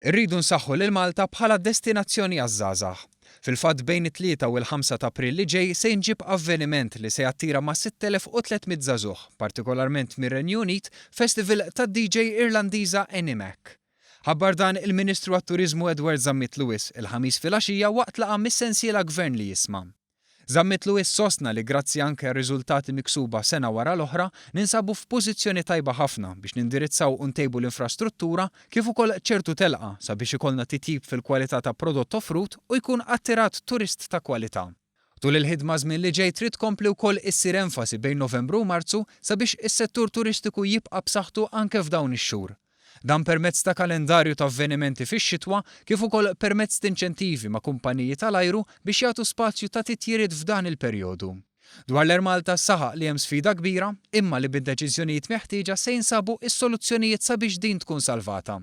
Irridu nsaħħu lil Malta bħala destinazzjoni għaż-żgħażagħ. Fil-fatt bejn it-Tlieta u l-Ħamsa t'April li ġej se jinġieb avveniment li se jattira ma' 6,300 żagħżugħ, partikolarment mir-Renju Unit, festival tad-DJ Irlandiża Annie Mac. Ħabbar dan il-Ministru għat-Turiżmu Edward Zammit Lewis il-Ħamis filgħaxija waqt laqgħa mis-sensiela Gvern li Jisma'. Zammit Lewis sostna li grazzi anke għar-riżultati miksuba sena wara l-oħra, ninsabu f'pożizzjoni tajba ħafna biex nindirizzaw u ntejbu l-infrastruttura kif ukoll ċertu telqa sabiex ikollna titjib fil-kwalità ta' prodott offrut u jkun attirat turist ta' kwalità. Tul il-ħidma żmien li ġej trid tkompli wkoll issir enfasi bejn Novembru u Marzu sabiex is-settur turistiku jibqa' b'saħħtu anke f'dawn ix-xhur. Dan permezz ta' kalendarju ta' avvenimenti fix-xitwa kif ukoll permezz t'inċentivi ma' kumpaniji tal-ajru biex jagħtu spazju ta' titjiriet f'dan il-perjodu. Dwar l-Air Malta saħaq li hemm sfida kbira imma li bid-deċiżjonijiet meħtieġa se jinsabu s-soluzzjonijiet sabiex din tkun salvata.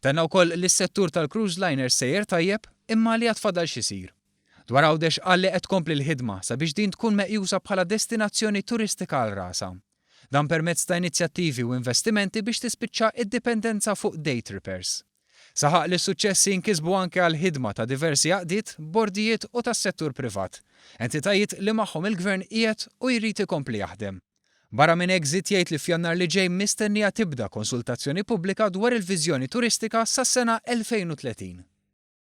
Tenna wkoll li s-settur tal-cruise liners sejjer tajjeb imma li għad fadal x'isir. Dwar Għawdex qal li qed tkompli l-ħidma sabiex din tkun meqjusa bħala destinazzjoni turistika għal rasha. Dan permezz ta' inizjattivi u investimenti biex tispiċċa id-dipendenza fuq day trippers. Saħaq li s-suċċessi nkisbu anke għall-ħidma ta' diversi għaqdiet, bordijiet u tas-settur privat, entitajiet li magħhom il-Gvern qiegħed u jrid ikompli jaħdem. Barra minn hekk żied jgħid li f'Jannar li ġej mistennija tibda konsultazzjoni pubblika dwar il-viżjoni turistika sas-sena 2030.